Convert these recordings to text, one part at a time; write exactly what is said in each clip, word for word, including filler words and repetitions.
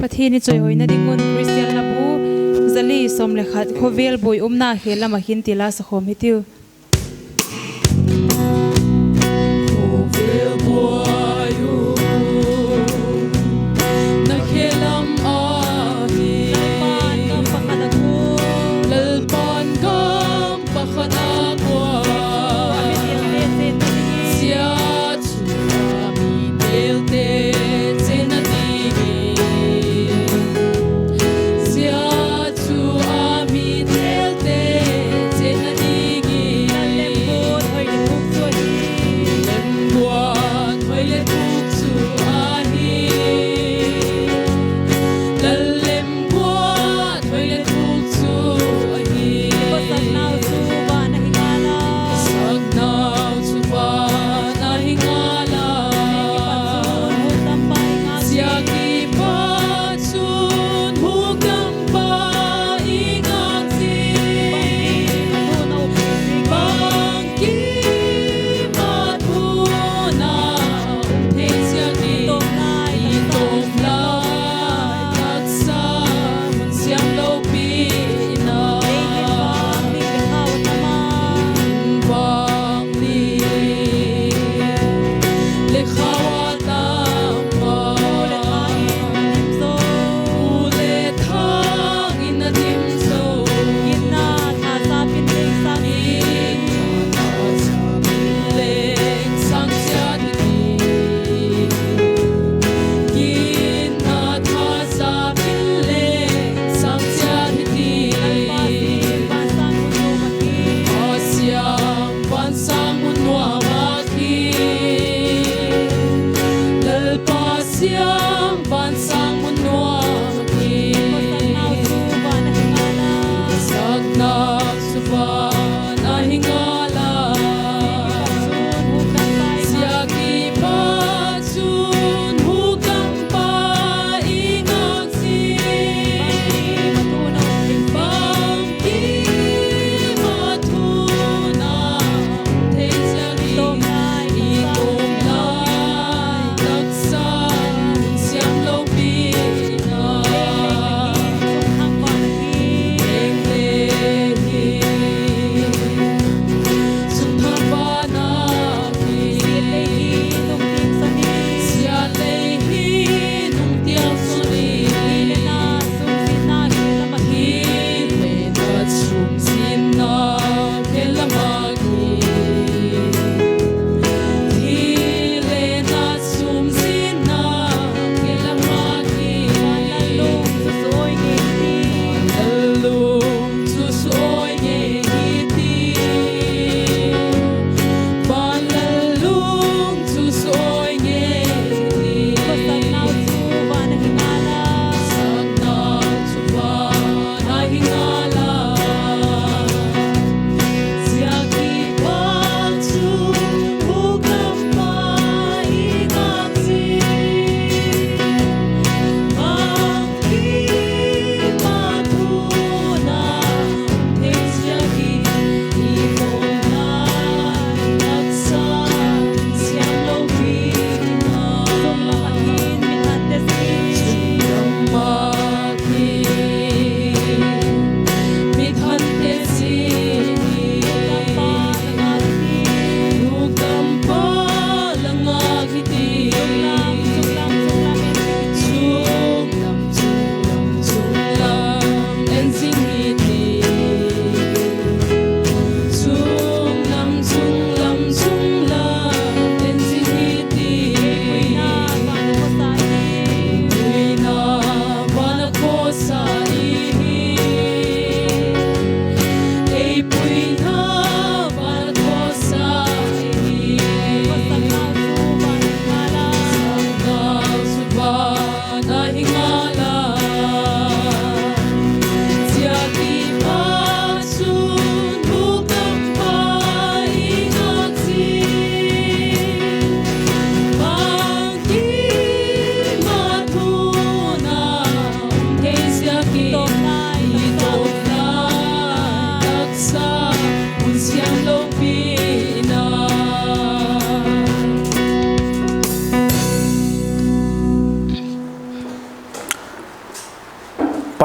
Pathian i chawihoina ding un Christian Labu, zali sawm le khat, khawvel buai umna khel lam ah hin ti la sakhawm hitiu. Khawvel buai u, na khel lam ahi. Lalpa'n gam pakhat a kua, zia chu a mi telte chenna dingin, zia chu a mi telte chenna dingin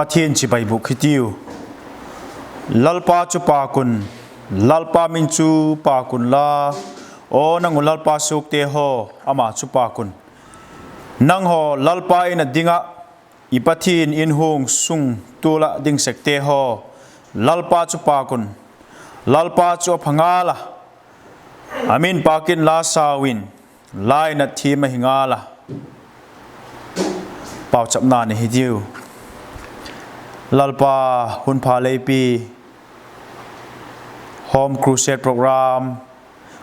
Pathian chibai bûk hitiu. Lalpa chu pâk un, Lalpa min chu pâk unla, aw nang uh Lalpa suakte haw, ama chu pâk un. Nanghaw Lalpa In a ding ah, i Pathian In huang sung tual ah ding sekte haw, Lalpa chu pâk un. Lalpa chu a pha ngal a, a min pâk inla sau in, la In a thiam ahi ngal a. Pauchapna ni hitiu. Lalpa, hun pha lei pi, Home Crusade program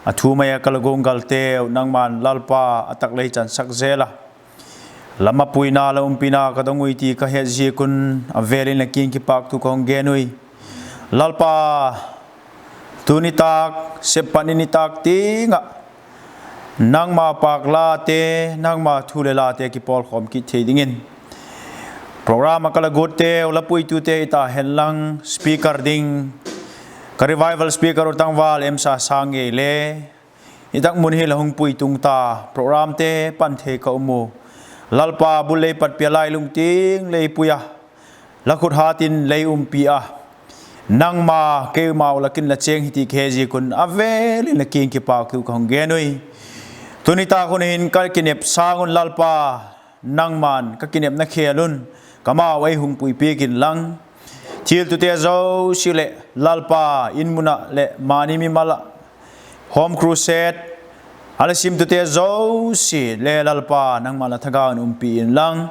a thu mai ah ka la guanggalteu, nangma'n Lalpa a tak lei chansak zel a, la mapuina, la umpina ka dong ui ti ka het ziak un, a vêl in la kiang kipâkthu ka hung gen ui. Lalpa, tu nitâk, seppat ni nitâk tiang ah nangma pâk late, nangma thu leh late kipawlkhawm kit thei dingin, program ah ka la guatteu la puitute hita hen lang, speaker ding ka Revival speaker uh tangval Emsa Sang ngei le, i tak mun hi la hung pui tung ta, programte pan thei ka um u. Lalpa, bul lei pat pia lai lungtiang lei pui a, la khut hat in lei umpi a, nangma keimau lak in la chêng hi ti ka he ziak un, a vêl in la kiang kipâkthu ka hung gen ui. Tu nitâk hun hin ka kinep sâng un Lalpa, nangma'n ka kinepna khêl un, ka mau ei hung puipiak inlang, thiltute zosia leh Lalpa, In mun ah leh mani mimal ah Home Crusade a la simtute zosia le Lalpa, nangma'n la thagau in umpi inlang,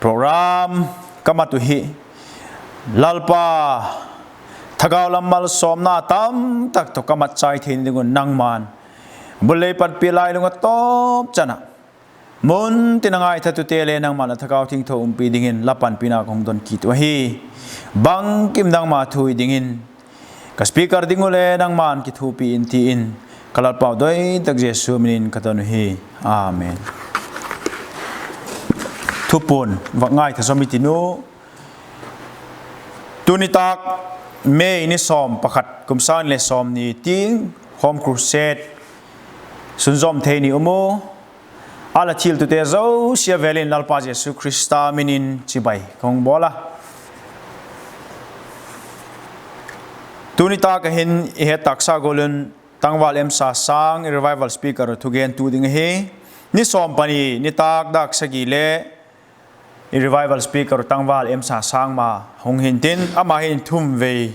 program ka mat uh hi Lalpa, thagau lam malsawmna tamtak tawh ka mat chai theina ding un nangma'n bul lei pat pia lai lung a tawp chan ah, mun tin a ngaithatute le nangma'n la thagau thiangtho umpi dingin la panpina ka hung don kit uh ahi. Bangkim nangma thu hi dingin ka speaker ding uh le nangma'n kithupi in ti in, ka Lalpau doi tak Jesu min in ka don uhi. Amen. Thupuan vak ngaitha zom i tin u. Tu nitâk May ni sawm pakhat kum sâng ni leh sawmni tiang Home Crusade sunzawm thei ni um u. A la thiltute zosia vêl in Lalpa Jesu Khrista min in chibai ka hung bawl a. Tu nitâk ah hin i het tâksa gual un tangval Emsa Sang i Revival speaker uh thugentu ding ahi. Ni sawm pani nitâk dâk sagi le i Revival speaker uh tangval Emsa Sang ma hung hintin, ama hin thum vei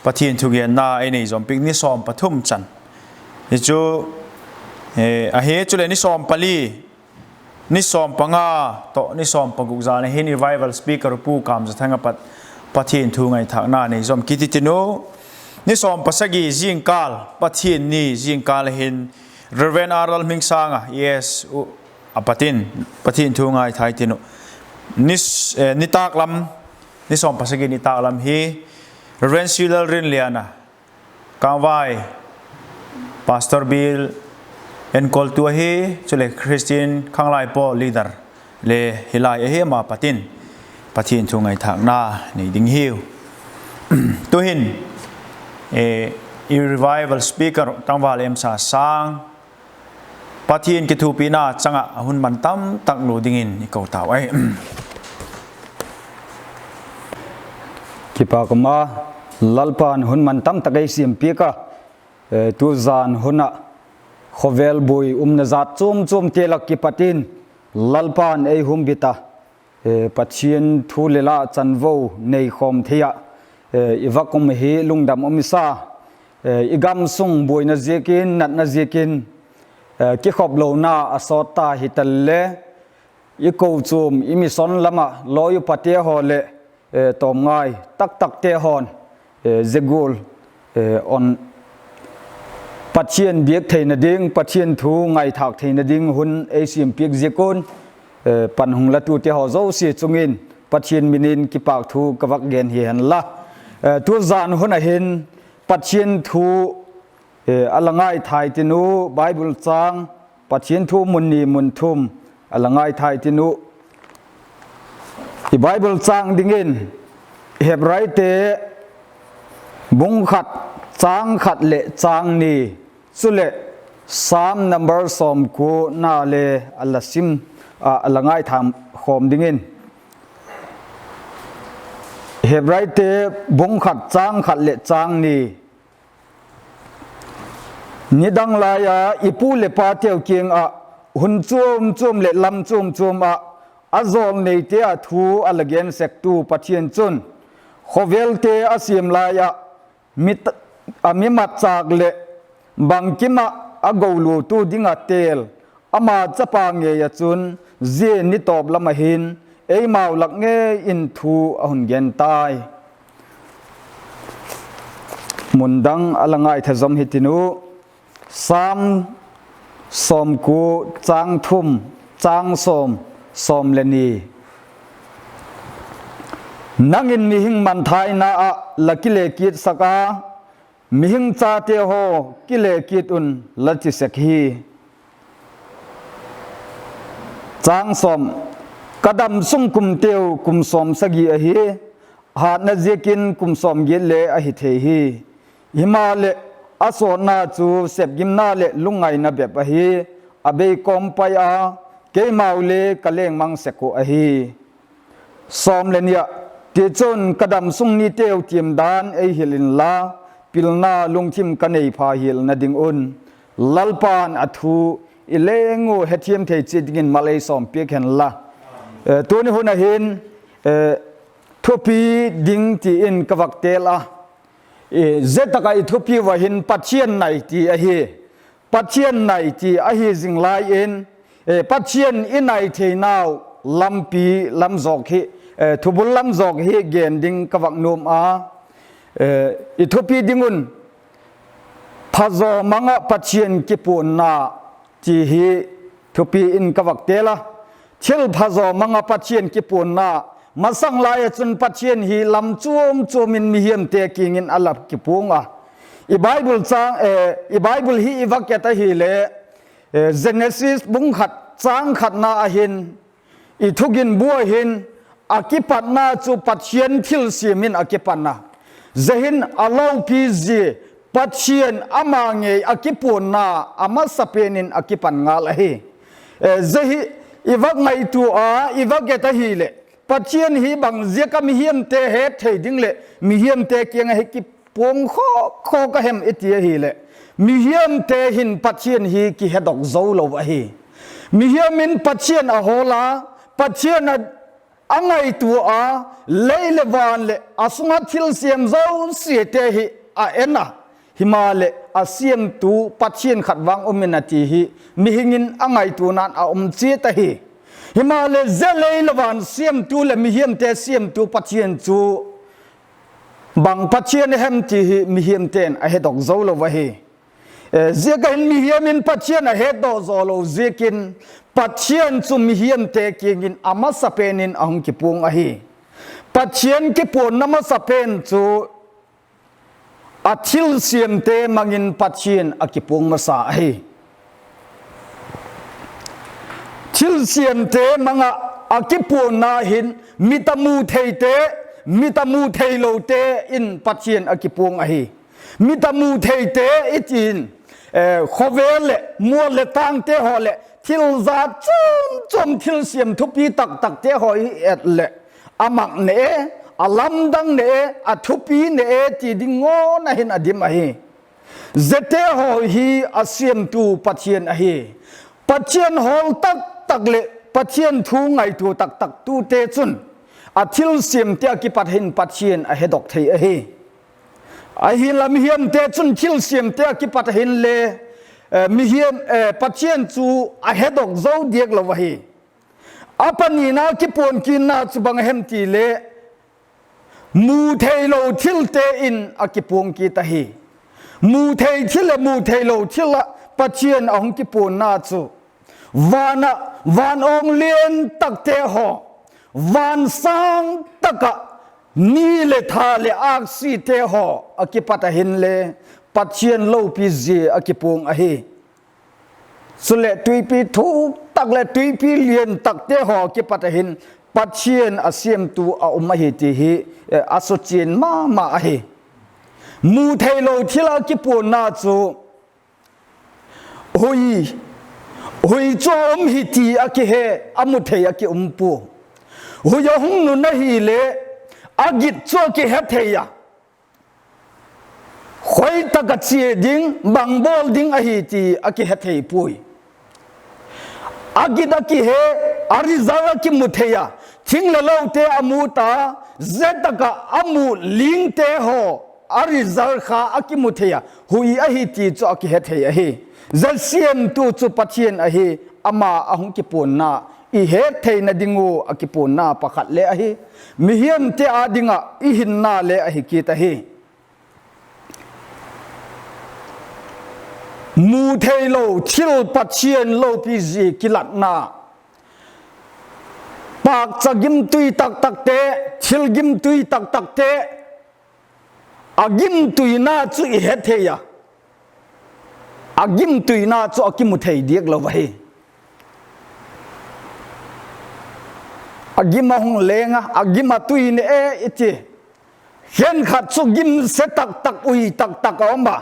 Pathian thugenna ei nei zom piak, ni sawm pathum chan. Hi chu, ahi chuleh ni sawm pali, ni sawm panga tawh ni sawm paguk zan a hin i Revival speaker uh Pu Kamzathang a pat Pathian thu ngaithâkna nei zom kit i tin u. Ni sawm pasagi zingkâl, Pathian ni zingkâl a hin Reverend R Lalhmingsang a, yes, uh, a pat in Pathian thu ngaithâk i tin u. Ni, eh, nitâk lam, ni sawm pasagi nitâk lam hi Reverend C Lalrinlian a, Kangvai Pastor Bial enkoltu ahi, chuleh Christian Khanglai Pawl leader le hilai ahi, ama pat in Pathian thu ngaithâkna nei ding hiu. Tu'hin, eh, i Revival speaker tangval Emsa Sang, Pathian kithupina chang ah a hun man tamtak lua dingin i ko tau ahi. Kipâk um a, Lalpa'n hun man tamtak ei siam piak a, eh, tu zan hun ah khawvel buai umna zat chuam chuamte lak kipat in Lalpa'n ei humbit a, eh, Pathian thu le la chanvo neikhawm thei ah, eh, i vak um hi lungdam um i sa, eh, i gam sung buaina ziakin, natna ziakin, eh, kikhop lona a sawt ta hitaleh, i kochuam, i mission lam ah lawi upate haw leh, eh, tawmngai taktakte haw'n, eh, zia gual, eh, on Pathian biak theina ding, Pathian thu ngaithâk theina ding hun ei siam piak ziak un, eh, pan hung latute haw zosia chung in Pathian min in kipâk thu ka vak gen hi hen la. Eh, tu zan hun ah hin Pathian thu, eh, a la ngaithâk i tin u, Bible châng, Pathian thu mun ni mun thum a la ngaithâk i tin u. I Bible châng dingin Hebraite bung khat, châng khat leh châng ni, chuleh Sam number sawmkuana le a la sim, a, a la ngaithâk khawm dingin Hebraite bung khat châng khat leh châng ni. Nidang lai a i pu leh pateu kiang ah hun chuam chuam leh lam chuam chuam ah a jawlneite ah thu a la gen sektu Pathian chun, khawvelte a siam lai ah mi, a mi matchâk leh bangkim ah a goluatu ding ah têl ama chapa ngei ah chun, zia ni tawp lam ah hin eimau lak ngei in thu a hun gen tai. Mundang a la ngaitha zom hitiu. Sâm sawmkua, châng thum, châng sawm, sawm le ni. Nang in mihing mangthaina ah la kile kitsak a, mihing chate haw, kile kit un, la ti sek hi. Ka dam sung kumteu kum sawmsagi ahi, hâtna ziakin kum sawmgiat le ahi thei hi. Himaleh, a sawtna chu sepgimna leh lungngaina bep ahi, a bei kawm pai a, keimau le ka leng mang sek uh ahi. Tichun, ka dam sung niteu tiam dan ei hil inla, pilna lungthim ka nei pha hialna ding un, Lalpa'n a thu i leng uh hethiam thei chiat dingin mal ei sawmpiak hen la. Tuni hun ah hin, thupi ding ti in ka vak têl a, zia tak ah i thupi ua hin Pathian nai ti ahi. Pathian nai ti ahi zing lai in, Pathian i nai theinau lampi lam zawk hi, thubul lam zawk hi gen ding ka vak nuam a, i thupi ding un, phazaw mang ah Pathian kipuanna ti hi thupi in ka vak têl a. Thil phazaw mang ah Pathian kipuanna, masang lai ah chun Pathian hi lam chuam chuam in mihiamte kiang in a la kipuang a. I Bible hi i vak et ahileh, Genesis bung khat châng khatna ah hin, i thuginbu ah hin, a kipatna chu Pathian thilsiam in a kipan a. Zia hin a lopi zia, Pathian ama ngei a kipuanna a masapen in a kipan ngal ahi. Zia hi i vak ngaitua a, i vak et ahileh, Pathian hi bang ziak ah mihiamte het thei ding leh mihiamte kiang ah hi kipuang khawk khawk a hem i ti ahileh, mihiamte hin Pathian hi kihedok zo lo ahi. Mihiam in Pathian a hawl a, Pathian a, a ngaitua a, lei leh van leh a sung ah thilsiam zosiate hi a en a. Himaleh, a siamtu Pathian khat vang um in a ti hi mihing in a ngaituana'n a um chiat ahi. Himaleh, zia lei leh van siamtu leh mihiamte siamtu Pathian chu bang Pathian a hem ti hi mihiamte'n a hedok zo lo ahi. Ziak ah hin mihiam in Pathian a hetdok zaw lo ziakin, Pathian chu mihiamte kiang in a masapen in a hung kipuang ahi. Pathian kipuanna masapen chu a thilsiamte mang in Pathian a kipuang masa ahi. Thilsiamte mang ah a kipuanna hin mit a mu theite, mit a mu theilote in Pathian a kipuang ahi. Mit a mu theite i ti'n, khawvel leh mual leh tângte haw leh thil zat chuam chuam thilsiam thupi tak takte haw i et leh, a mak ne e, a lamdang ne e, a thupi ne e ti ding ngawn ah hin a dim ahi. Ziate haw hi a siamtu Pathian ahi. Pathian hawl tak tak leh Pathian thu ngaitua tak taktute chun a thilsiamte ah kipat hin Pathian a hedok thei ahi. Ahinla mihiamte chun thilsiamte ah kipat a hinle, Pathian chu a hedok zo diak lo ahi. A panina kipuang kitna chu bang a hem ti leh, mu theilo thilte in a kipuang kit ahi. Mu thei thil leh mu theilo thil ah Pathian a hung kipuanna chu, van ah van awng lian takte haw, van sâng tak ah ni leh tha leh âksite haw a kipat a hinle Pathian lopi zia a kipuang ahi. Chuleh tuipi thuk tak leh tuipi lian takte haw kipat a hin Pathian a siamtu a um ahi ti hi a suchian ma ma ahi. Mu theilo thil ah kipuanna chu hui, hui chu a um hi ti a kihe, a mu thei a ki um pua. Hui a hung nun ahileh, a git chu a kihe thei a. Khoi tak ah chia ding, bang bawl ding ahi ti a kihe thei puai. A git a kihe, a result a kimu thei a. Thing leh lote a mu ta, zia tak ah a mu lingte haw, a result kha a kimu thei a. Hui ahi ti chu a kihe thei ahi. Zia siamtu chu Pathian ahi, ama a hung kipuanna i het theina ding uh a kipuanna pakhat le ahi. Mihiamte â ding ah i hinna le ahi kit ahi. Mu theilo thil Pathian lopi zia kilatna, pâkcha gimtui tak takte, thil gimtui tak takte, a gimtuina chu i he thei a, a gimtuina chu a kimu thei diak lo ahi. A gim a hung leng a, a gim a tui ne e i ti. Khenkhat chu gim se tak tak, ui tak tak a um a,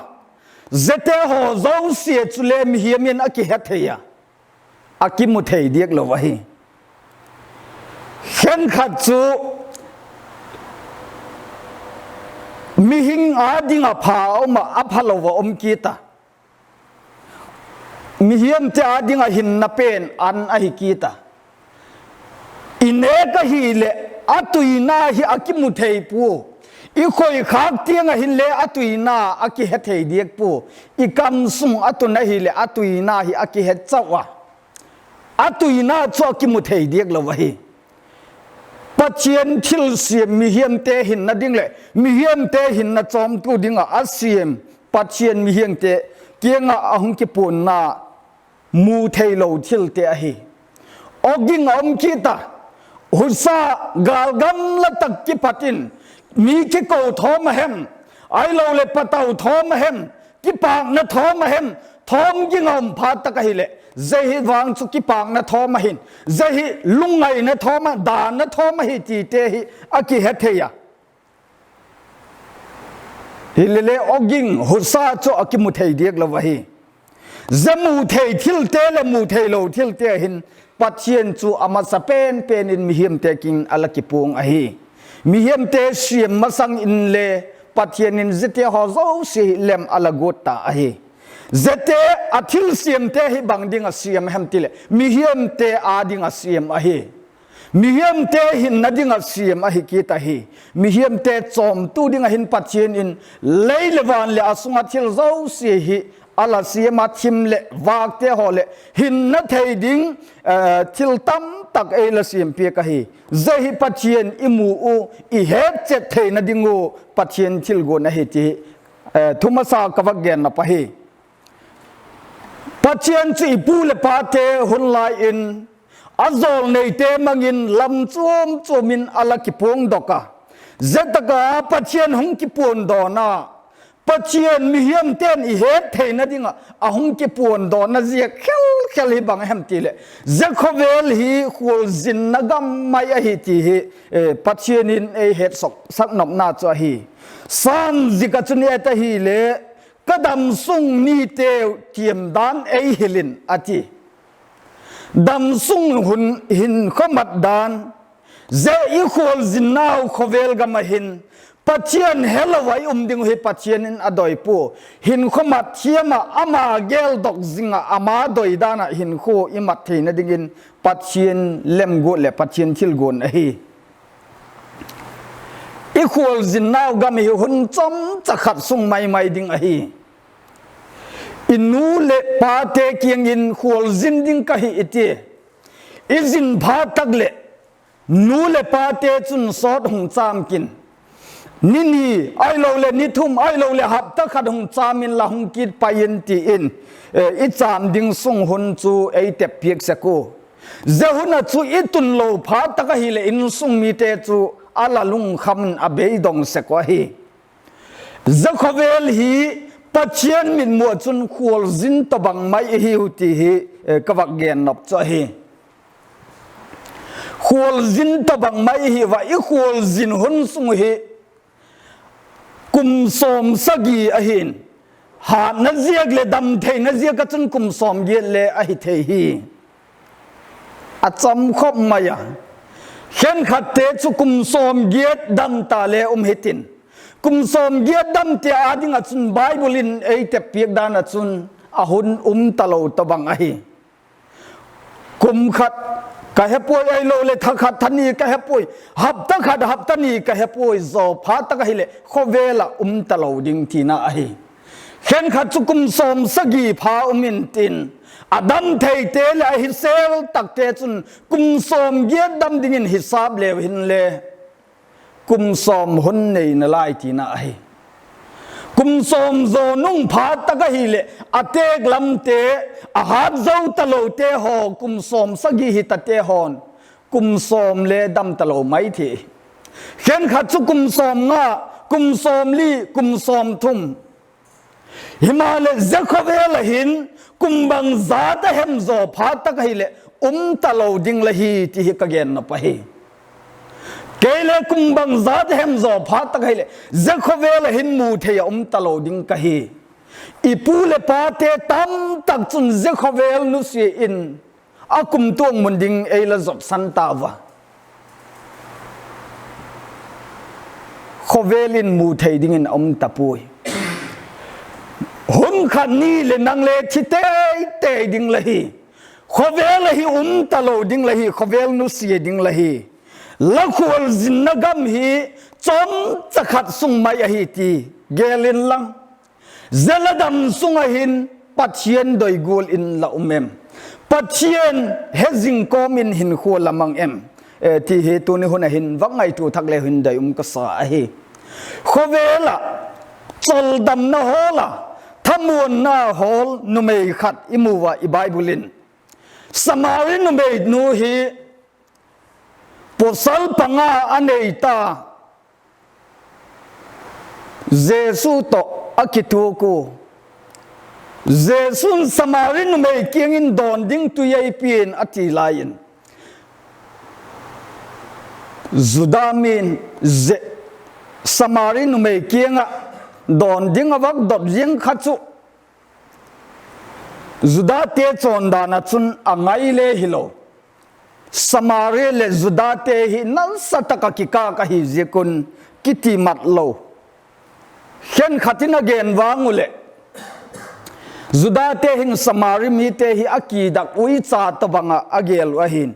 ziate haw zosia chule mihiam in a kihe thei a, a kimu thei diak lo ahi. Khenkhat chu mihing â ding ah pha a um ah, a phalo a um kit a, mihiamte â ding ah hinna pen an ahi kit a. I nêk ahileh a tuina hi a kimu thei pua, i khoikhâk tiang ah hinle a tuina a kihe thei diak pua, i kam sung a tun ahileh a tuina hi a kihe chau a, a tuina chu a kimu thei diak lo ahi. Pathian thilsiam mihiamte hinna ding leh mihiamte hinna chawmtu ding ah a siam Pathian mihiamte kiang ah a hung kipuanna mu theilo thilte ahi. Awging a um kit a, husa gâl gamla tak kipat in mi kiko thawm a hem, ahiloleh patau thawm a hem, kipâkna thawm a hem, thawm ging a um phat tak ahileh, zia hi vang chu kipâkna thawm ahin, zia hi lungngaina thawm a, dânna thawm ahi tite hi a kihe thei a. Hilele awging husa chu a kimu thei diak lo ahi. Zia mu thei thilte leh mu theilo thilte ah hin Pathian chu a masa pen pen in mihiamte kiang a la kipuang ahi. Mihiamte siam masang inle Pathian in ziate haw zosia hi lem a la guat ta ahi. Ziate, a thilsiamte hi bang ding ah siam hem tileh mihiamte â ding ah siam ahi. Mihiamte hinna ding ah siam ahi kit ahi. Mihiamte chawmtu ding ah hin Pathian in lei leh van leh a sung ah thil zosia hi a la siam a, thim leh vâkte haw leh hinna thei ding thil tamtak ei la siam piak ahi. Zia hi Pathian i mu u, i hetchet theina ding u Pathian thilguan ahi ti thumasa ka vak gen nop ahi. Pathian chu i pu leh pate hun lai in a jawlneite mang in lam chuam chuam in a la kipuangdok a, zia tak a Pathian hung kipuandawn a, Pathian mihiamte'n i het theina ding ah a hung kipuandawnna ziak khel khel hi bang hem tileh, zia khawvel hi khualzinna gam mai ahi ti hi Pathian in ei hetsaksak nopna chu ahi. Sâm zik ah chun et ahileh, ka damsung miteu tiam dan ei hil in a ti. Damsung hun hinkhua mat dan, zia i khualzinnau khawvel gam ah hin Pathian helo a i um ding uh hi Pathian in a doi pua. Hinkhua mat thiam ah ama geldok zing ah ama doi dan ah hinkhua i mat theina dingin Pathian lemguat leh Pathian thilguan ahi. I khualzinnau gam hi hun chomcha khat sung mai mai ding ahi. I nu leh pate kiang in khualzin ding ka hi i ti, i zin phat tak leh nu leh pate chun sawt hung châm kin, ni ni ahiloleh ni thum ahiloleh hapta khat hung châm in la hung kit pai in ti in, i châm ding sung hun chu ei tep piak sek ua. Zia hun ah chu i tunlo phat tak ahileh insung mite chu a la lungkham in a beidong sek uh ahi. Zia khawvel hi Pathian mitmu ah chun khualzin tawhbang mai i hiu ti hi ka vak gen nop chu ahi. Khualzin tawhbang mai i hiu a, i khualzin hun sung hi kum sawmsagi ahi'n, hâtna ziak leh damtheina ziak ah chun kum sawmgiat le ahi thei hi. A cham khop mai a. Khenkhatte chu kum sawmgiat dam ta le um hitin, kum sawmgiat damte â ding ah chun Bible in ei tep piak dan ah chun a hun um talo tawhbang ahi. Kum khat ka he puai, ahiloleh tha khat tha ni ka he puai, hapta khat hapta ni ka he puai, zaw phat tak ahileh khawvel ah um talo ding tina ahi. Khenkhat chu kum sawmsagi pha um intin, a dam theite leh ahi sel takte chun kum sawmgiat dam dingin hisap leu hinle kum sawm hun neina lai tina ahi. Kum sawm zaw nung phat tak ahileh a têk lamte, a hat zo talote haw, kum sawmsagi hitate haw'n kum sawm le dam talo mai thei. Khenkhat chu kum sawmnga, kum sawmli, kum sawmthum. Himaleh zia khawvel ah hin kum bangzat a hem zaw phat tak ahileh um talo ding la hi ti hi ka gen nop ahi. Kei le kum bangzat a hem zaw phat tak ahileh zia khawvel ah hin mu thei ah um talo ding ka hi. I pu leh pate tamtak chun zia khawvel nusia in a kumtuang mun ding ei la zopsan tau a. Khawvel in mu thei dingin a um ta puai. Hun khat ni leh nang le thi teitei ding la hi. Khawvel ah hi um talo ding la hi, khawvel nusia ding la hi. La khualzinna gam hi chawmcha khat sung mai ahi ti gel inlang, zia la dam sung ah hin Pathian doi gual in la um em? Pathian hezing kawm in hinkhua la mang em? Ti hi tuni hun ah hin va ngaitua thak leu hin doi um ka sa ahi. Khawvel ah choldamna hawl a, thamuanna hawl numei khat i mu a i Bible in. Samari numeinu hi pawsal panga a nei ta, Jesu tawh a kituak ua. Jesu'n Samari numei kiang in dawn ding tui ei pia in a ti lai in, Juda mi'n Samari numei kiang ah dawn ding a vak dot ziang kha chu Judate chawndan ah chun a ngai le hilo. Samari leh Judate hi nasa tak ah kikâl ahi ziak un kiti mat lo. Khenkhat in a gen vang uh leh, Judate hin Samari mite hi a kidak uicha tawhbang ah a gel uh ahi'n,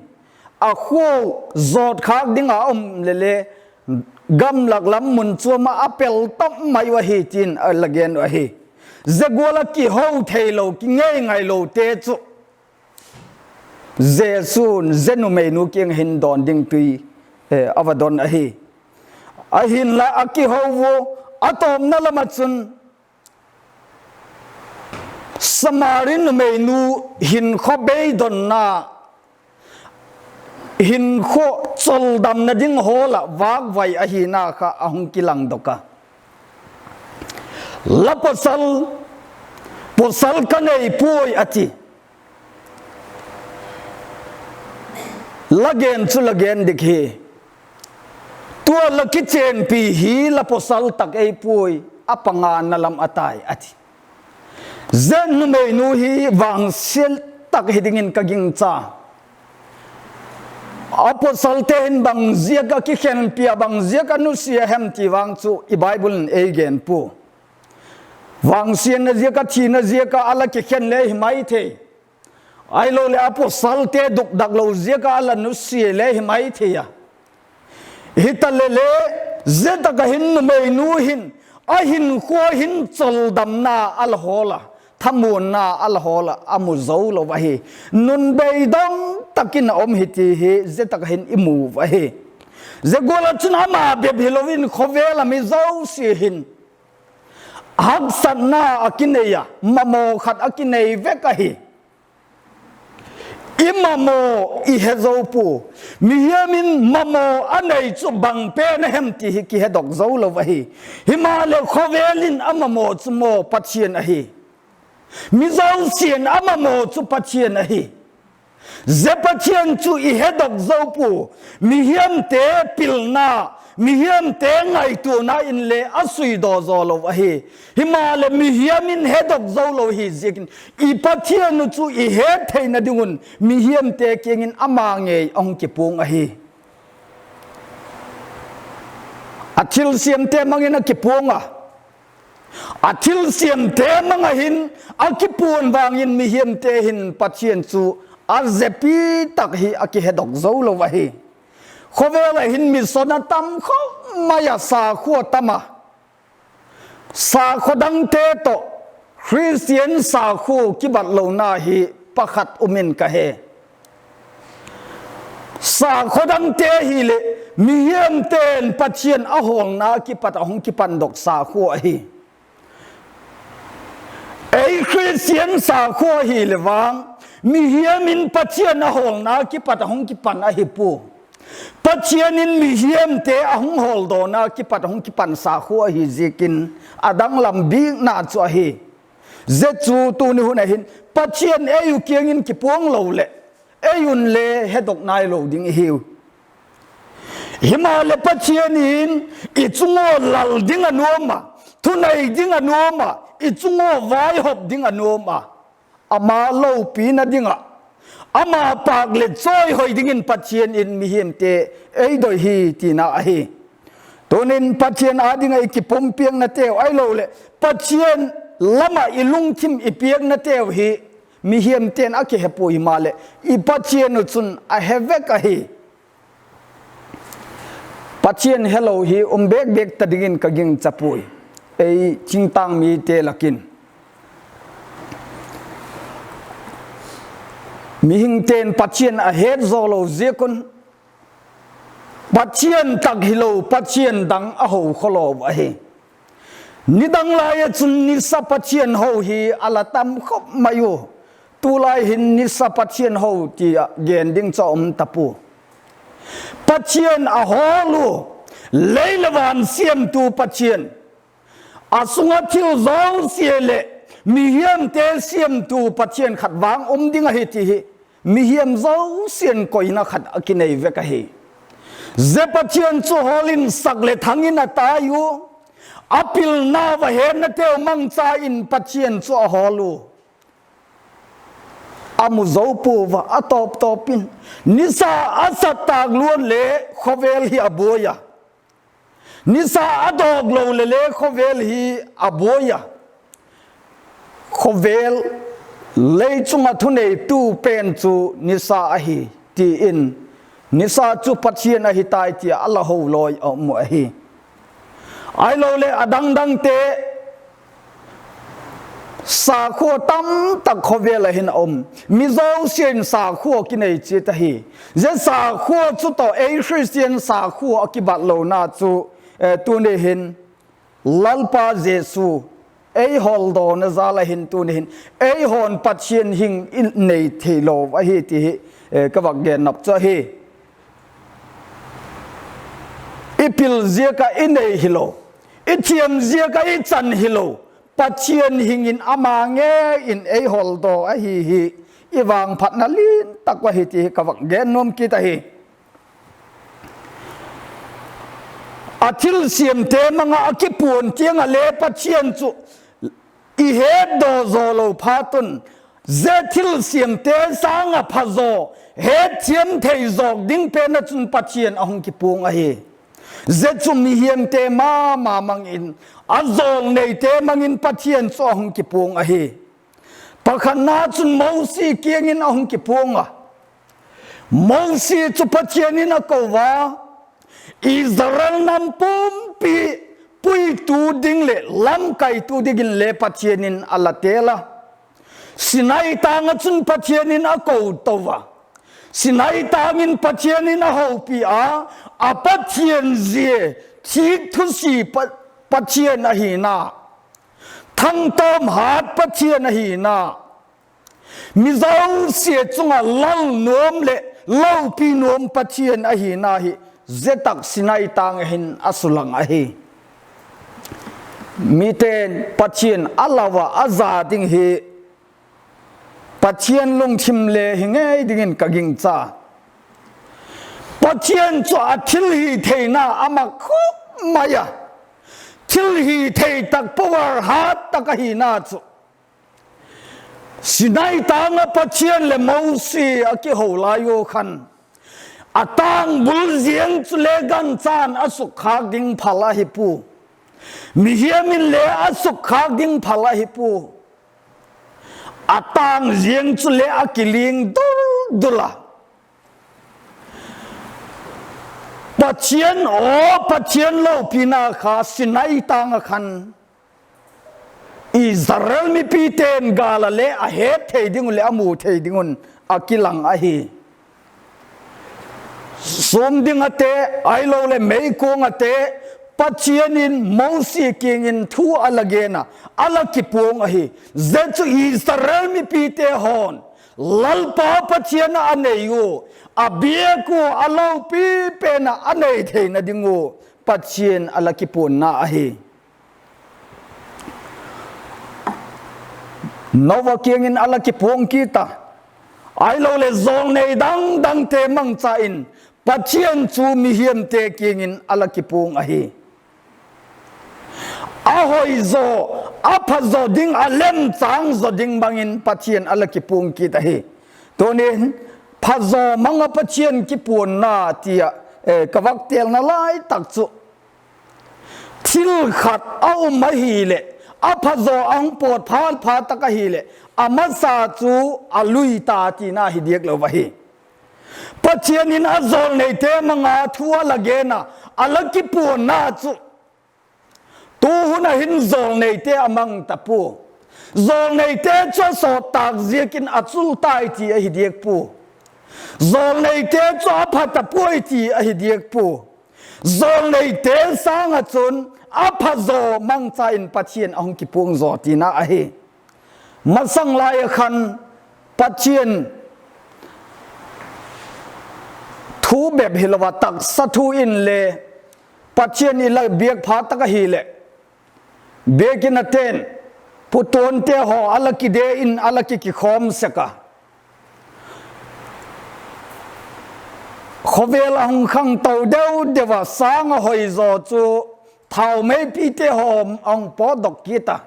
a khua zawt khâk ding a um leh le gamlak lam mun chuam ah a pel tam mai uh ahi ti'n a la gen uh ahi. Zia gual ah kiho theilo, kingei ngailote chu Jesu'n zia numeinu kiang hin dawn ding tui a va don ahi. Ahinla a kiho ua, a tawpna lam ah chun Samari numeinu hinkhua beidonna, hinkhua choldamna ding hawl ah vâkvai ahina kha a hung kilangdok a. La pawsal, pawsal ka nei puai a ti. La gen chu la gen dik hi. Tua la kichênpi hi la pawsal tak ei puai, a pangana lam a tai a ti. Zia numeinu hi vangsiat tak hi dingin ka gingcha. A pawsalte hin bang ziak ah kikhenpi a, bang ziak a nusia hem ti vang chu i Bible in ei gen pua. Vangsiatna ziak ah, thina ziak ah a la kikhen le hi mai thei. Ahiloleh a pawsalte dukdak lo ziak ah a la nusia le hi mai thei a. Hitaleh le, zia tak ah hin numeinu hin a hinkhua hin choldamna a la hawl a, thamuanna a la hawl ah a mu zo lo ahi. Nun beidong tak in a um hi ti hi zia tak ah hin i mu ahi. Zia gual ah chun ama bep hilo in khawvel ah mi zosia hin haksatna a kinei a, mamaw khat a kinei vek ahi. I mamaw i he zo pua. Mihiam in mamaw a nei chu bang pen a hem ti hi kihedok zo lo ahi. Himaleh khawvel in a mamaw chu maw Pathian ahi. Mi zosia'n a mamaw chu Pathian ahi. Zia Pathian chu i hedok zo pua. Mihiamte pilna, mihiamte ngaituana inle a suidaw zaw lo ahi. Himaleh mihiam in hedok zo lo hi ziakin i Pathian uh chu i het theina ding un mihiamte kiang in ama ngei a hung kipuang ahi. thilsiamte mang in a kipuang a. A thilsiamte mang ah hin a kipuan vang in mihiamte hin Pathian chu a zepi tak hi a kihedok zo lo ahi. Khawvel ah hin mission a tam khawp mai a, sakhua tam a. Sakhaw dangte tawh Khristian sakhua kibat lona hi pakhat um in ka he. Sakhaw dangte hileh mihiamte'n Pathian a hawlna kipat a hung kipandok sakhua ahi. Ei Khristian sakhua hileh vang, mihiam in Pathian a hawlna kipat a hung kipan ahi pua. Pathian in mihiamte a hung hawldawna kipat a hung kipan sakhua ahi ziakin, a danglam bikna chu ahi. Zia chu tuni hun ah hin Pathian ei u kiang in kipuang lo leh, ei un le hedok nailo ding i hiu. Himaleh Pathian in i chung ua lal ding a nuam a, thunei ding a nuam a, i chung ua vaihop ding a nuam a, ama lopina ding ah, ama pâk leh chawihoi dingin Pathian in mihiamte ei doi hi tina ahi. Tunin Pathian â ding ah i kipumpiaknateu ahiloleh Pathian lam ah i lungthim i piaknateu hi mihiamte'n a kihepui maleh, i Pathian u chun a he vek ahi. Pathian helo hi um bêk bêk ta dingin ka gingcha puai, ei thingtâng mite lak in. Mihingte'n Pathian a het zaw lo ziak un, Pathian tak hilo pathian dang a ho khawlaw ahi. Nidang lai ah chun nisa pathian ho hi a la tam khawp mai u. Tulai hin nisa pathian ho ti ah gen ding chu a um ta pua. Pathian a hawl u, lei leh van siamtu Pathian, a sung ah thil zosia leh mihiamte siamtu Pathian khat vang um ding ahi ti hi mihiam zosia'n koina khat a kinei vek ahi. Zia Pathian chu hawl in sak leh thang in a tai u, a pilna va hetnateu mangcha in Pathian chu a hawl u. A mu zo pua a, a tawp tawp in. Nisa a sat tâk luan le khawvel hi a buai a. Nisa a dawk lo leh le khawvel hi a buai a. Khawvel, lei chung ah thuneitu pen chu nisa ahi, ti in, nisa chu pathian ahi tai ti a la ho lawi a um uh ahi. Ahiloleh a dang dangte, sakhua tamtak khawvel ah hin a um. Mi zosia'n sakhua kinei chiat ahi. Zia sakhua chu tawh ei Khristian sakhua a kibat lona chu, eh, tuni hin Lalpa Jesu ei hawldawna jal ah hin tuni hin ei haw'n Pathian hing i nei theilo ahi ti hi, eh, ka vak gen nop chu ahi. I pil ziak ah i nei hilo, i thiam ziak ah i chan hilo, Pathian hing in ama ngei in ei hawldaw ahi hi, i vangphatna lian tak uh ahi ti hi ka vak gen nuam kit ahi. A thilsiamte mang ah a kipuan tiang ah le Pathian chu i hetdaw zaw lo phat un, zia thilsiamte sâng ah phazaw, hetthiam thei zawk ding pen ah chun Pathian a hung kipuang ahi. Zia chu mihiamte ma ma mang in, a jawlneite mang in Pathian chu a hung kipuang ahi. Pakhatna chun Mosi kiang in a hung kipuang a. Mosi chu Pathian in a ko a, Israel nam pumpi puitu ding leh lamkaitu dingin le Pathian in a la tel a. Sinai tâng ah chun Pathian in a ko to a. Sinai tâng in Pathian in a hopi a, a Pathian zia thîk thusi Pa-, Pathian ahina, thangtawm hat Pathian ahina, mi zosia chung ah lal nuam leh lopi nuam Pathian ahina hi zia tak Sinai tâng ah hin a sulang ahi. Mite'n Pathian a lau ah a za ding hi Pathian lungthim le hi ngei dingin ka gingcha. Pathian chu a thilhitheina a mak khawp mai a, thilhithei tak, power hat tak ahina chu Sinai tâng ah Pathian leh Mosi a kiho lai u khan, A tâng bul ziang chule gancha'n a sukkhâk ding phal ahi pua. Mihiam inle a sukkhâk ding phal ahi pua. A tâng ziang chule a kiling dul dul a. Pathian aw, Pathian lopina kha Sinai tâng ah khan Israel mipite'n gâl ah le a het thei ding uh leh a mu thei ding un a kilang ahi. Sûm ding ate, ahiloleh meikuang ate, Pathian in Mosi kiang in thu a la gen a, a la kipuang ahi. Zia chu Israel mipite haw'n Lalpa Pathian ah a nei ua, a biak ua, a lopi pen ah a nei theina ding ua Pathian a la kipuanna ahi. Noah kiang in a la kipuang kit a, ahiloleh jawlnei dang dangte mangcha in Pathian chu mihiamte kiang in a la kipuang ahi. A hoi zaw, a pha zaw ding, a lemchâng zaw ding bang in Pathian a la kipuang kit ahi. Tunin, pha zaw mang ah Pathian kipuanna ti ah, eh, ka vak têlna lai tak chu, thil khat a um ahileh, a pha zaw a hung pawt phat phat tak ahileh, a masa chu a lui ta tina hi diak lo ahi. Pathian in a jawlneite mang a thu a la gen a, a la kipuanna chu tu hun ah hin jawlneite a mang ta pua. Jawlneite chu a sawt tâk ziakin a chul tai ti ahi diak pua. Jawlneite chu a pha ta puai ti ahi diak pua. Jawlneite sâng ah chun a pha zaw mangcha in Pathian a hung kipuang zaw tina ahi. Masang lai ah khan Pathian thu bep hilo a, taksa thu inle, Pathian i la biak phat tak ahileh, biakin ate'n putuante haw a la kide in a la ki kikhawm sek a, khawvel a hung khangto deu deu a, sâng a hoi zaw chu thau meipite haw a hung pawtdok kit a,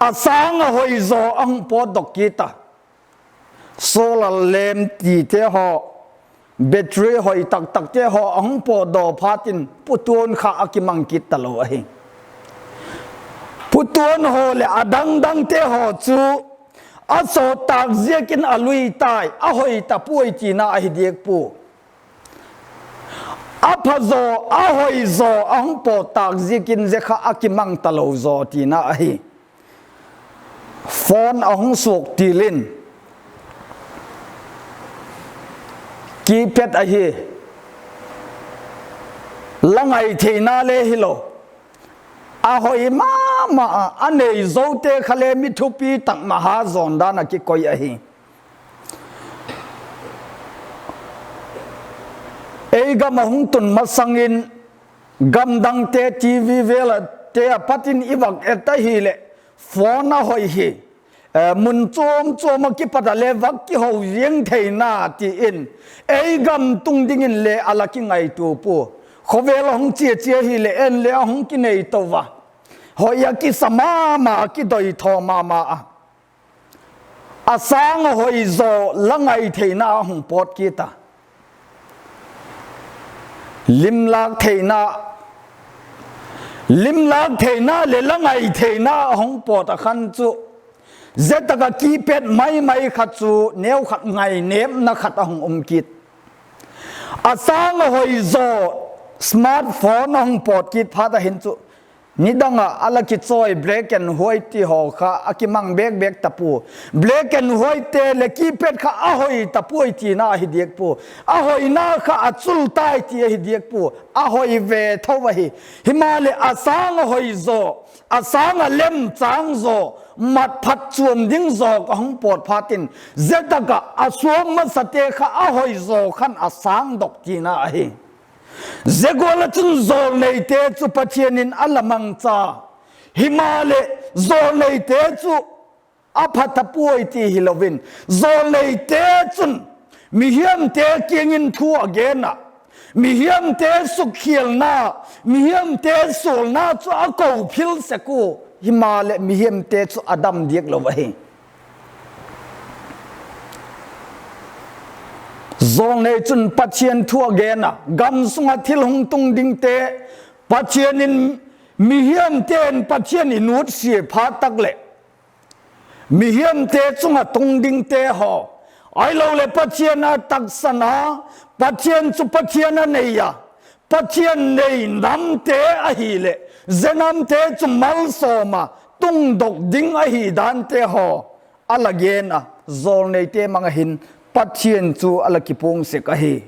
a sâng a hoi zaw a hung pawtdok kit a. Solar lamp tite haw, battery hoi tak takte haw a hung pawtdaw phat in putuan kha a kimang kit talo ahi. Putuan haw leh a dang dangte haw chu a sawt tâk ziakin a lui tai, a hoi ta puai tina ahi diak pua. A pha zaw, a hoi zaw a hung pawt tâk ziakin zia kha a kimang talo zaw tina ahi. Phone a hung suak til in, keypad ahi, la ngai theina le hilo, a hoi ma ma a, a nei zote kha le mi thupi tak maha zawn dan ah kikoi ahi. Ei gam a hung tun masang in, gam dangte TV vel ate a pat in i vak et ahileh, phone a hoi hi, eh, mun chuam chuam ah kipat ah le vak kiho ziang theina ti in, ei gam tung dingin le a la kingaitua pua. Khawvel a hung chia chia hileh en le a hung kinei to a, hoi a kisa ma ma, a kidoi thaw ma ma a. A sâng a hoi zaw la ngai theina a hung pawt kit a, limlâk theina, limlâk theina leh la ngai theina a hung pawt ah khan chu, zia tak ah keypad mai mai khat chu neu khat ngainêpna khat a hung um kit. A sâng a hoi zaw smartphone a hung pawt kit phat ah hin chu, nidang ah a la kichawi black and white ti haw kha a kimang bêk bêk ta pua. Black and white te leh keypad kha a hoi ta puai tina ahi diak pua. A hoina kha a chul tai ti ahi diak pua. A hoi ve tho ahi. Himaleh a sâng a hoi zaw, a sâng a lemchâng zaw, mat phat chuam ding zaw a hung pawt phat in, zia tak ah a suam masate kha a hoi zaw khan a sângdok tina ahi. Zia gual ah chun jawlneite chu Pathian in a la mangcha. Himaleh, jawlneite chu a pha ta puai ti hilo in, jawlneite chun mihiamte kiang in thu a gen ah, mihiamte sukkhialna, mihiamte sualna chu a ko phil sek ua, himaleh mihiamte chu a dam diak lo ahi. Jawlnei chun Pathian thu a gen a, gam sung ah thil hung tung dingte, Pathian in, mihiamte'n Pathian i nutsia phat tak leh, mihiamte chung ah tung dingte haw, ahiloleh Pathian a taksan a, Pathian chu Pathian a nei a, Pathian nei namte ahileh, zia namte chu malsawm a, tungdok ding ahi dante haw, a la gen a, jawlneite mang ah hin Pathian chu a la kipuang sek ahi.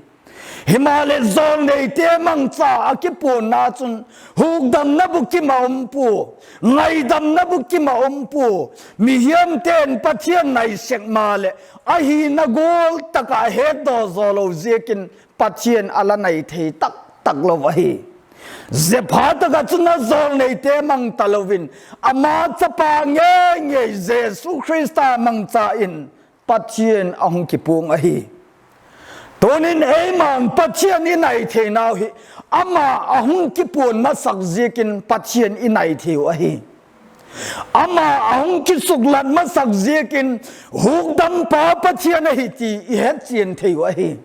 Himaleh, jawlneite mangcha a kipuanna chun, hukdamna bukim ah um pua, ngaidamna bukim ah um pua, mihiamte'n Pathian nai sek maleh, ahina gual tak ah a hetdaw zaw lo ziakin Pathian a la nai thei tak tak lo ahi. Zia phat tak ah chun a jawlneite mang talo in, ama chapa ngei ngei Jesu Khrista mangcha in Pathian a hung kipuang ahi. Tunin eima'n Pathian i nai theinau hi, ama a hung kipuan masak ziakin Pathian i nai thei uh ahi. Ama a hung kisuklat masak ziakin hukdampa Pathian ahi ti i hetchian thei uh ahi.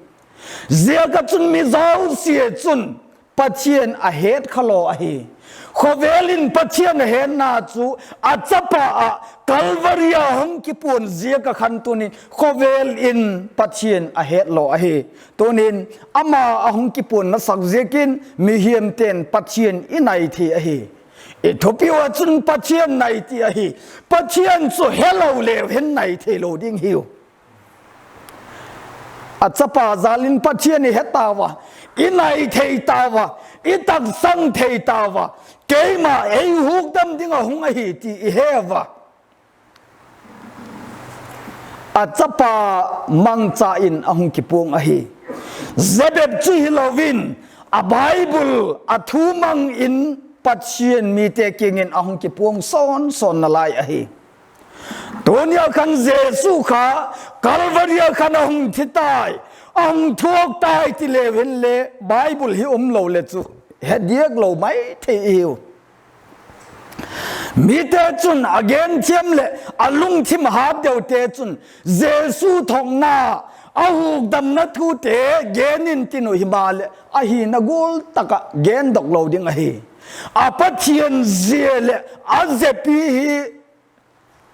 Ziak ah chun mi zosia chun Pathian a het kha law ahi. Khawvel in Pathian a hetna chu a chapa ah Calvary a hung kipuan ziak ah khan tunin khawvel in Pathian a het law ahi. Tunin ama a hung kipuan masak ziakin mihiamte'n Pathian i nai thei ahi. I thupiu ah chun Pathian nai ti ahi. Pathian chu helo leu hin nai theilo ding hiu. A chapa jal in Pathian i he tau a, i nai thei tau a, i taksang thei tau a, keima ei hukdam ding ah hung ahi ti i he ua. A chapa mangcha in a hung kipuang ahi. Zia bep chu hilo in, a Bible a thu mang in Pathian mite kiang in a hung kipuang sawn sawn nalai ahi. Tuni a khan Jesu kha Calvary a khan a hung thi tai, a hung thuak tai ti leu hinle Bible hi um lo le chu he diak lo mai thei hiu. Mite chun a gen thiam leh a lungthim hat deute chun Jesu thuakna, a hukdamna thute gen intin uh himaleh, ahina gual tak ah gendok lo ding ahi. A Pathian zia leh a zepi hi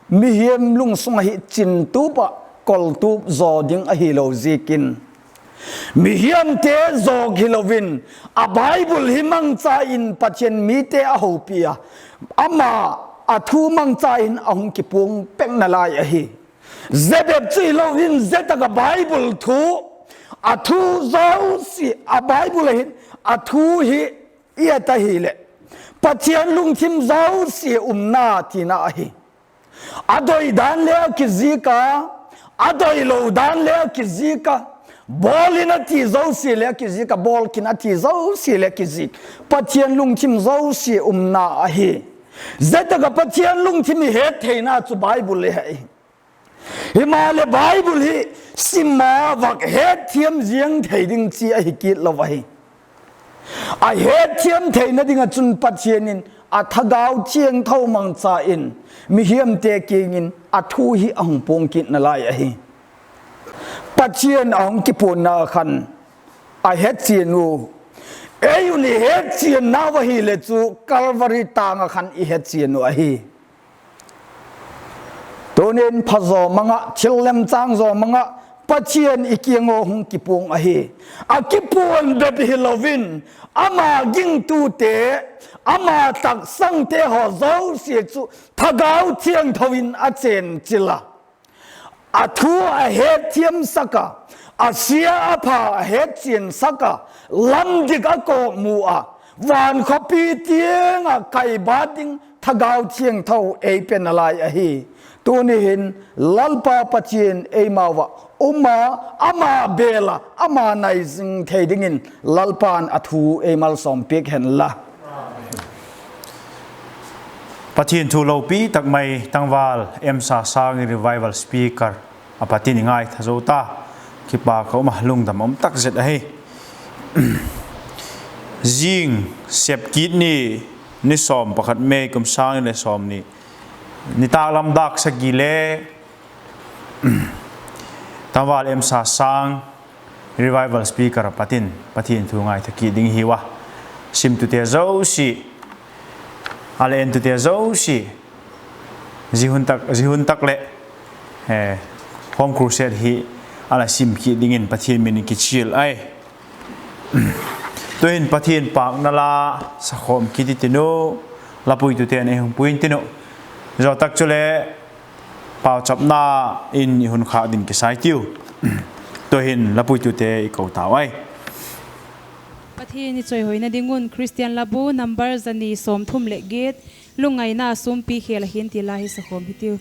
mihiam lungsung ahi chintup ah koltup zaw ding ahilo ziakin, mihiamte zawk hilo in, a Bible hi mangcha in Pathian mite a hopi a, ama a thu mangcha in a hung kipuang pek nalai ahi. Zia bep chu hilo in, zia tak ah Bible thu, a thu zosia, a Bible ah hin a thu hi i et ahileh, Pathian lungthim zosia umna tina ahi. A doi dan le a kizik a, a doilo dan le a kizik a, bawl in a ti zosia le a kizik a, bawl kin a ti zosia le a kizik. Pathian lungthim zosia umna ahi. Zia tak ah Pathian lungthim i het theina chu Bible le ahi. Himaleh Bible hi sim a vak hetthiam ziang thei ding chi ahi kit lo ahi. A hetthiam theina ding ah chun Pathian in a Thagau Thiangtho mangcha in mihiamte kiang in a thu hi a hung puang kit nalai ahi. Pathian a hung kipuanna khan a hetchian u, ei un i hetchiannau ahileh chu Calvary tâng ah khan i hetchian uh ahi. Tunin phazaw mang ah, thil lemchâng zaw mang ah, Pathian i kiang ua hung kipuang ahi. A kipuan bep hilo in, ama gingtute, ama taksangte haw zosia chu Thagau Thiangtho in a chenchil a, a thu a hetthiamsak a, a sia a pha a hetchiansak a, lam dik a kawkmu a, van khawpi tiang ah kaibat ding Thagau Thiangtho ei pe nalai ahi. Tuni hin Lalpa Pathian eimau ah um a, ama bêl ah ama nai zing thei dingin Lalpa'n a thu ei malsawm piak hen la. Pathian thu lopi tak mai tangval M. Sasang, Revival Speaker, a pat in i ngaitha zo ta. Kipak a um a, lungdam um tak zet ahi. Zing sep kit ni, ni sawm pakhat May kum sâng ni leh sawmni, nitâklam dâk sagi le tangval M. Sasang, Revival speaker a pat in Pathian thu ngaitha kit ding hiu a, simtute zosia, a la entute zosia, zia hun tak leh home crusade hi a la sim kit dingin Pathian min in kichial ai. Tu'hin Pathian pâkna la sakhawm kit i tin u, lapuitute'n ei hung pui intin u, zia tak chule pauchapna in i hun khâk ding kisai tiu. Tu'hin lapuitute i ko tau ai. Pathian i chawihoina ding un Khristian Labu number za ni sawmthum leh giat, Lungngaina sûmpi khêl ah hin ti la hi sakhawm hitiu.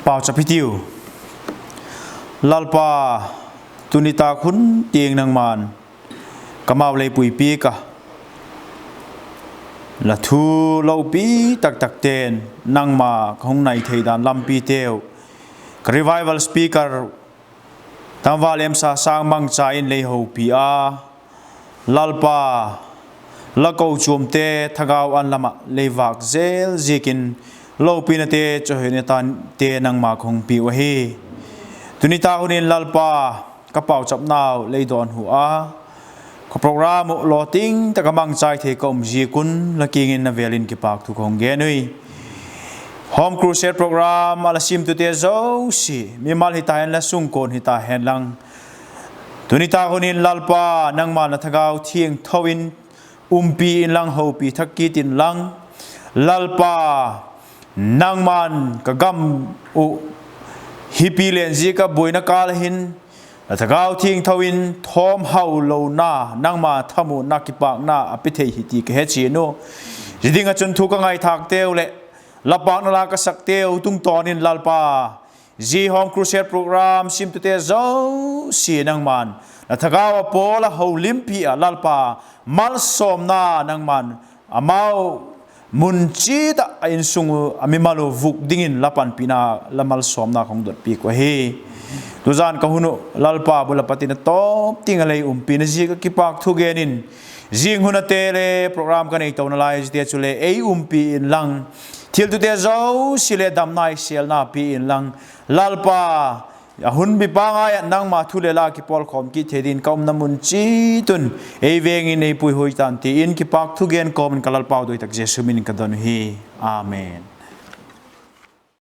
Pauchap hitiu. Lalpa, tuni tâk hun tiang nangma'n ka mau lei puipiak a, la thu lopi tak takte'n nangma ka hung nai thei dan lampiteu, ka revival speaker Tangval Emsa Sangmangcha in lei hopi a, Lalpa, la kochuamte thagau an lam ah lei vâk zel ziakin, lopinate, chawihoinate nangma ka hung piu ahi. Tunitâk hun in Lalpa, ka pauchapnau lei dawnhu a, ka program uh lawting tak a mangchai thei ka um ziak un la kiang in a vêl in kipâk thu ka hung gen ui. Home Crusade program a la simtute zosia, mimal hita hen la, sungkuan hita hen lang, tunitâk hun in Lalpa, nangma'n la thagau thiangtho in umpi inlang, hopi thak kit inlang, Lalpa, nangma'n ka gam uh hipi len ziak ah buaina kâl a hin, la thagau thiangtho in thawmhau lona, nangma thamuanna, kipâkna a pe thei hi ti ka he chian uh. Zia ding ah chun thu ka ngaithâkteu leh la pâkna la ka sakteu tungtawn in Lalpa, zia Home Crusade program simtute zosia nangma'n la thagau a pawl a holimpi ah Lalpa, malsawmna nangma'n amau mun chiat ah a insung uh, a mimal uh vuk dingin la panpina, la malsawmna ka hung dotpiak uh ahi. Tuzan ka hun uh Lalpa, bul a pat in a tawp tiang a lei umpina ziak ah kipâk thu gen in, zing hun ate le program ka neitona lai ziate chule ei umpi inlang, thiltute zosia leh damna, sêlna pia inlang, Lalpa, a hun bi pangai ah nangma thu le la kipawlkhawm kit thei dingin ka umna mun chiat un ei veng in ei puihuai tan, ti in kipâk thu gen kawm in ka Lalpau doi tak Jesu min in ka don uhi. Amen.